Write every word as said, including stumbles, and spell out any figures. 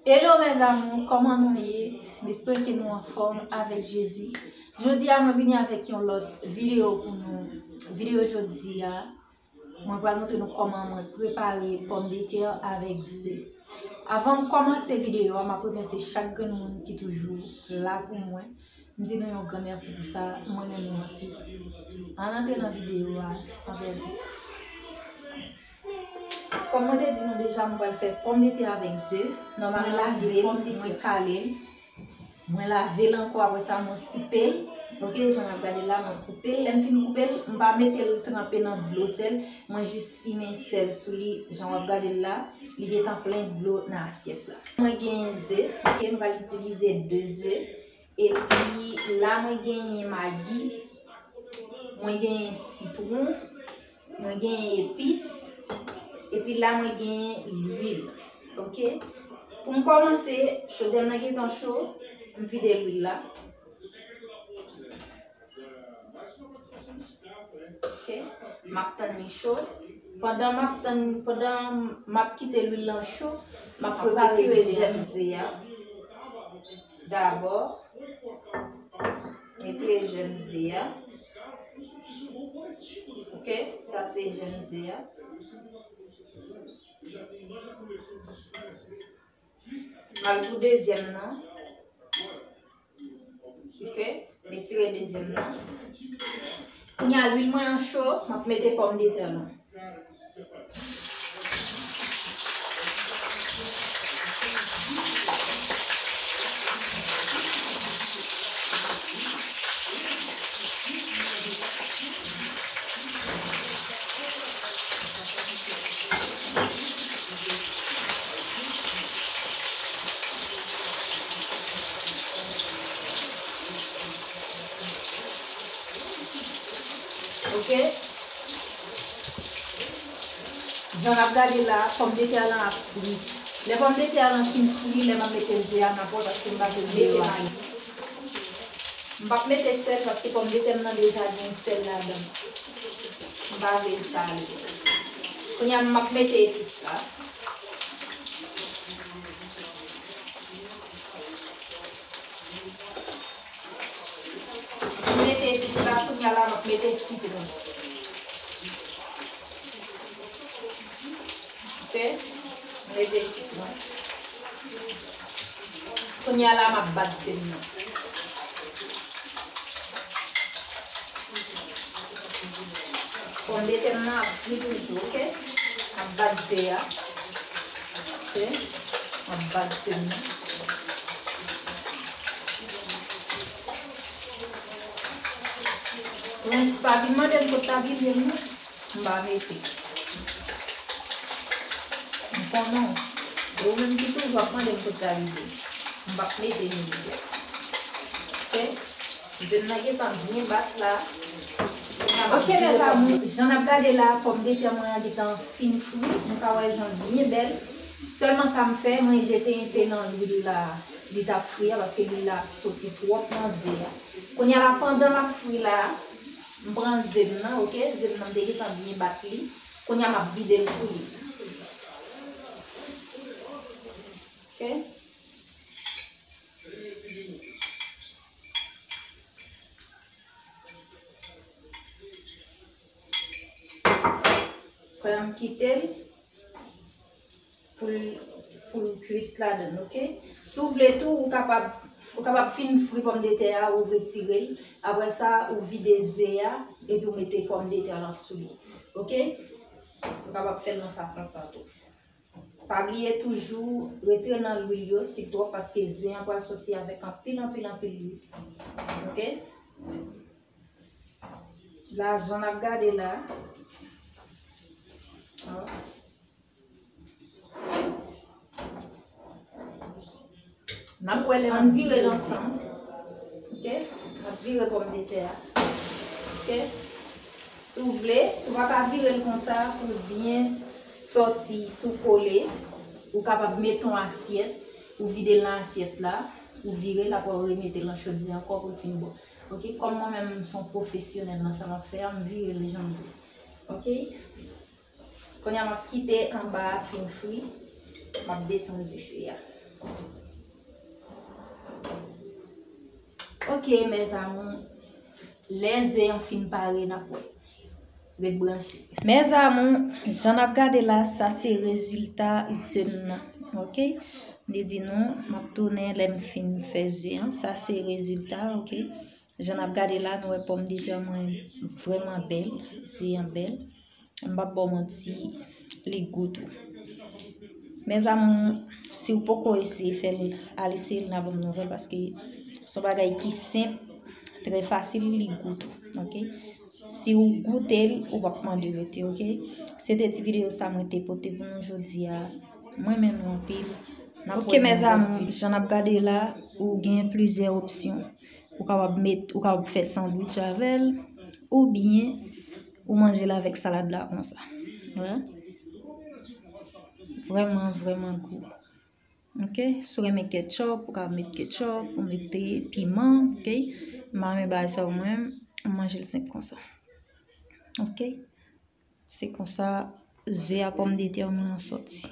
Hello mes amours, kòman nou ye? M espere ke nou anfòm avèk Jezi. Jodi a mwen vini avèk yon lòt videyo pou nou. Videyo jodi a, mwen pral montre nou kòman mwen prepare pòmdetè avèk ze. Avan m kòmanse videyo a, m ap remèsye chak grenn moun ki toujou la pou mwen. M di nou yon gran mèsi pou sa, m renmen nou anpil. Ann antre nan videyo a san pèdi tan. Kòm mwen te di nou deja, mwen pral fè pòmdetè avèk ze. Nòmalman, mwen lave l, mwen kale l. Mwen lave l ankò, apre sa, mwen koupe l. Ok, jan n ap gade la, mwen koupe l. Lè m fin koupe l, m pa mete l tranpe nan dlo sèl. Mwen jis simen sèl sou li, jan w ap gade l la. Li gentan plen dlo nan asyèt la. Mwen gen ze, ok, m pral itilize de ze. Epi la, mwen genyen magi, mwen genyen sitwon, mwen genyen epis, epi la, mwen genyen lwil. Ok? Pou m kòmanse, chodyè m nan gentan cho, m vide lwil la. Ok? M ap tann li cho. Pandan m ap tann, pandan m ap kite lwil lan cho, m ap prepare jèm ze a. Dabò, retire jèm ze a. Ok, sa se jèm ze a. M al pou dezyèm nan. Ok, retire dezyèm nan. Kounye a, lwil mwen an cho, m ap mete pòmdetè lan. Ok? Jan n ap gade la, pòmdetè lan ap fri. Lè pòmdetè lan fin fri, lè m ap mete ze a nan pòt, paske m pa vle mete magi. M p ap mete sèl, paske pòmdetè m nan deja gen sèl ladan l. M pa vle l sale. Kounye a, m ap mete epis la. M mete epis la, kounye a la, m ap mete sitwon. Ok? M mete sitwon. Kounye a la, m ap bat ze m nan. Pòmdetè m nan ap fri toujou, ok? M ap bat ze a. Ok? M ap bat ze m nan. Prens pa vin mande m kot ta vide m nan. M pa mete. M konnen w. E ou menm ki toujou ap mande m kot ta vide. M p ap mete nou vide. Ok? Ze m nan gentan byen bat la. Ok, mes amours, jan n ap gade la, pòmdetè mwen an gentan fin fri. Nou ka wè jan l byen bèl. Sèlman sa m fè, mwen jete enpe nan lwil la, li t ap fri a, paske lwil la ap soti twòp nan ze a. Kounye a la, pandan l ap fri la, m pran ze m nan, ok? Ze m nan, m te gentan byen bat li. Kounye a, m ap vide l sou li. Ok? Kounye a, m kite l pou l, pou l kwit ladan l, ok? Si w vle tou, ou kapab, ou kapab fin fri pòmdetè a, ou retire l. Apre sa, ou vide ze a, epi ou mete pòmdetè lan sou li. Ok? Ou kapab fè l nan fason sa tou. Pa bliye toujou retire nan lwil yo si twòp, paske ze an pral soti avèk anpil, anpil, anpil lwil. Ok? La, jan n ap gade la. N ap wè lè n ap vire l ansanm. Ok? N ap vire pòmdetè a. Ok? Si w vle, si w pa ka vire l konsa, pou l byen sòti tou kole, ou kapab mete yon asyèt, ou vide l nan asyèt la, ou vire l, apre ou remete l nan chodyè ankò pou l fin bon. Ok? Kòm mwen menm, m se yon pwofesyonèl nan sa m ap fè a, m vire l jan m vle. Ok? Kounye a, m ap kite anba a fin fri. M ap desann dife a. Ok, mes amours, lè ze an fin pare, n ap wè. Ret branche. Mes amours, jan n ap gade la, sa se rezilta ze m nan. Ok? M te di nou, m ap tounen lè m fin fè ze an. Sa se rezilta, ok? Jan n ap gade la, nou wè pòmdetè mwen vrèman bèl, ze an bèl. M p ap ba w manti, li gou tou. Mes amours, si w poko eseye fè l, al eseye l, n a ban m nouvèl, paske se yon bagay ki senp, trè fasil, li gou tou, ok? Si w goute l, ou p ap mande rete, ok? Se te ti videyo sa mwen te pote pou nou jodi a. Mwen renmen nou anpil. Ok, mes amours, jan n ap gade la, ou gen plizyè opsyon. Ou kapab met, ou kapab fè sandwich avè l, oubyen ou manje l avèk salad la konsa. Wè. Vrèman, vrèman gou. Ok, si w renmen ketchup, ou ka met ketchup, ou mete piman, ok. M pa renmen bagay sa yo mwen, m manje l senp konsa. Ok. Se konsa ze a pòmdetè mwen an sòti.